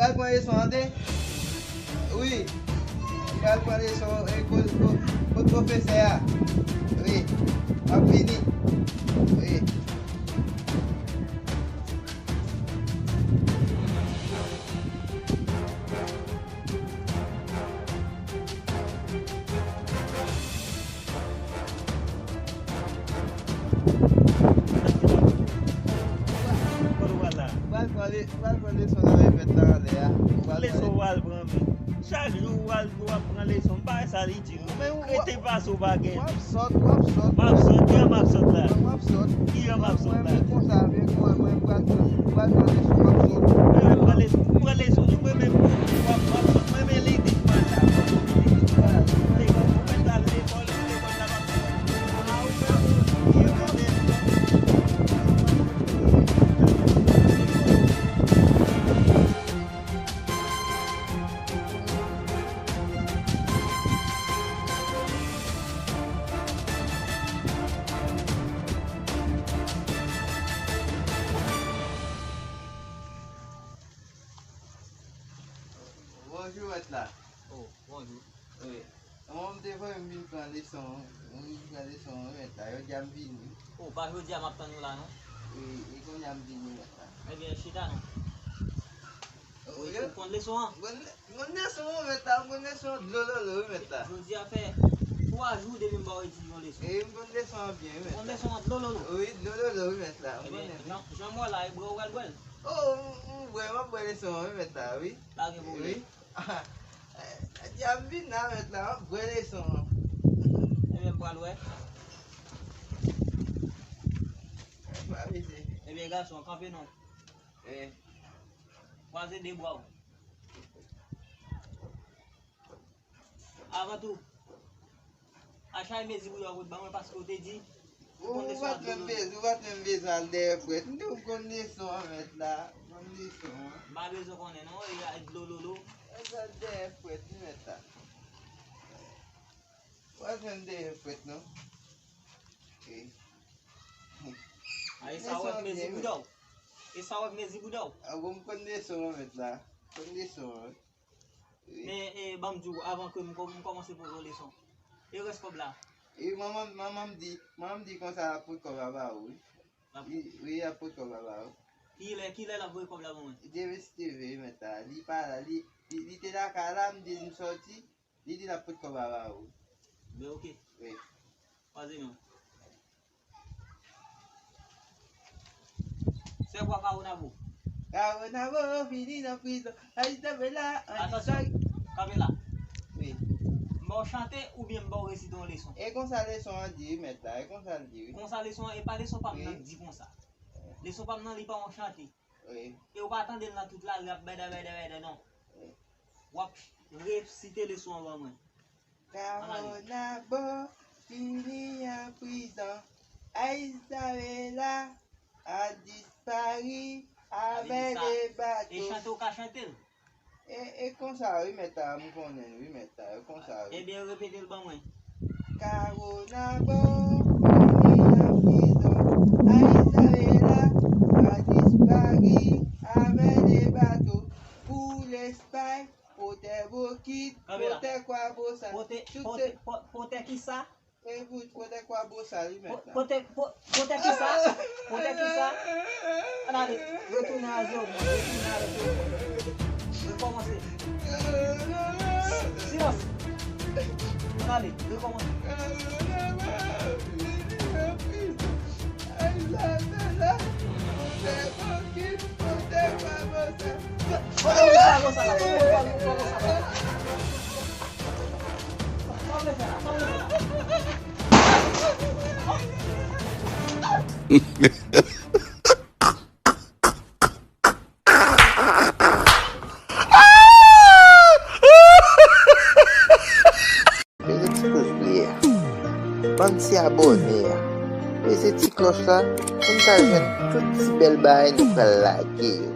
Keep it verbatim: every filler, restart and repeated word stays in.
Pral pran leson an, tande? Wi. Pral pran leson, e, kot, kot, kot pwofesè a? Wi. M ap vini. Wi. Kote w pral la? Pral pran le-, pral pran leson nan remèt la anlè a. Leson w al pran, men. Chak jou w al, w ap pran leson. M pa wè sa l itil. Rete pase w pa gen. W ap sòt, w ap sòt. M ap sòt, ki jan m ap sòt la? W ap sòt. Ki jan m ap sòt la? Mwen, mwen konsa, men mwen, mwen pral, pral pran leson, w ap sòt. Mwen pran leson, pran leson, mwen menm, w ap, w ap sòt. Mwen, men lide m pa la. Mwen mèt al lekòl, lekòl la pa. Bonjou, mèt la. Oh, bonjou. Wi. Mwen, m te voye m vin pran leson, m vin pran leson, wi, mèt la. Jodi a m vini. Oh, pa jodi a m ap tann ou la, non? Wi, e kounye a m vini, mèt la. Ebyen, chita, non. Wi, ou konn leson an? M konn le-, m konn leson an, mèt la, m konn leson an dlololo, wi, mèt la. Jodi a fè twa jou depi m ba w etidye yon leson. E, m konn leson an byen, wi, mèt la. Ou konn leson an dlololo? Wi, dlololo, wi, mèt la, m konnen, wi. Ebyen, jan, jan m wè la, e bwè ou pral bwè l? Oh, m, m bwè, m ap bwè leson an, wi, mèt la, wi. Pa gen pwoblèm. Wi. Jodi a m vin la, mèt la, m ap bwè leson an. Ebyen, m pral wè. Pa vle di. Ebyen, gason, kanpe non. Wi. Kwaze de bwa w. Avan tou, achay mezi pou yo pot ban mwen paske w te di ou konn leson an dlololo. Ou pa t menm bezwen, ou pa t menm bezwen al dèyè frèt. M di w m konn leson an, mèt la. M konn leson an. M pa bezwen konnen non, e a dlololo. Al dèyè frèt, wi, mèt la. Ou pa t menm dèyè frèt non. Ok. A, e sa w wè k mezi bouda w? E sa w wè k mezi bouda w? A, bon, m konn leson an, mèt la. M konn leson an. Wi. Men, e, ban m di w, avan ke m kò-, m kòmanse poze w leson. E rès kòb la? E manman, manman m di, manman m di konsa l ap pot kòb la ba ou, wi. L ap... Wi, wi, l ap pot kòb la ba ou. Kilè, kilè l ap voye kòb la ban mwen? Demen si Dye vle, wi, mèt la. Li pa la, li, li, li te lakay la, m di l m sòti, li di l ap pot kòb la ba ou. Ben, oke. Wi. Kwaze men w. Sè kwa Kawonabo. Kawonabo fini nan prizon. Ayisyen vle la, an... Atansyon, kanpe la. Wi. M ba w chante oubyen m ba w resite yon leson? E konsa leson an di wi, mèt la, e konsa l di wi. Konsa leson an, e pa leson pa m nan k di konsa. Leson pa m nan, li pa yon chante. Wi. E w pa tande l nan tout lari ap bèdè, bèdè, bèdè, non. Wi. W ap resite leson an ban mwen. Kawonabo fini an prizon. Ayisyen vle la, a dispari avè de bato. E chante w ka chante l? E, e konsa wi, mèt la, m konnen l wi, mèt la, e konsa wi. Ebyen, repete l ban mwen. Kawonabo fini an prizon. Ayisyen vle la, a dispari avè de bato. Pou Lespay, potè bokit, potè kwabosal. Pote, pote, po-, potè kisa? E bout, potè kwabosal, wi, mèt la. Pote, po-, potè kisa? Potè kisa? Ann ale, retounen a zewo, retounen a zewo. Rekòmanse. Silans. Ann ale, rekòmanse. Peze ti pouz ble a. Bann ti abòne a. Peze ti klòch la pou n ka jwenn tout ti bèl bagay nou pral lage yo.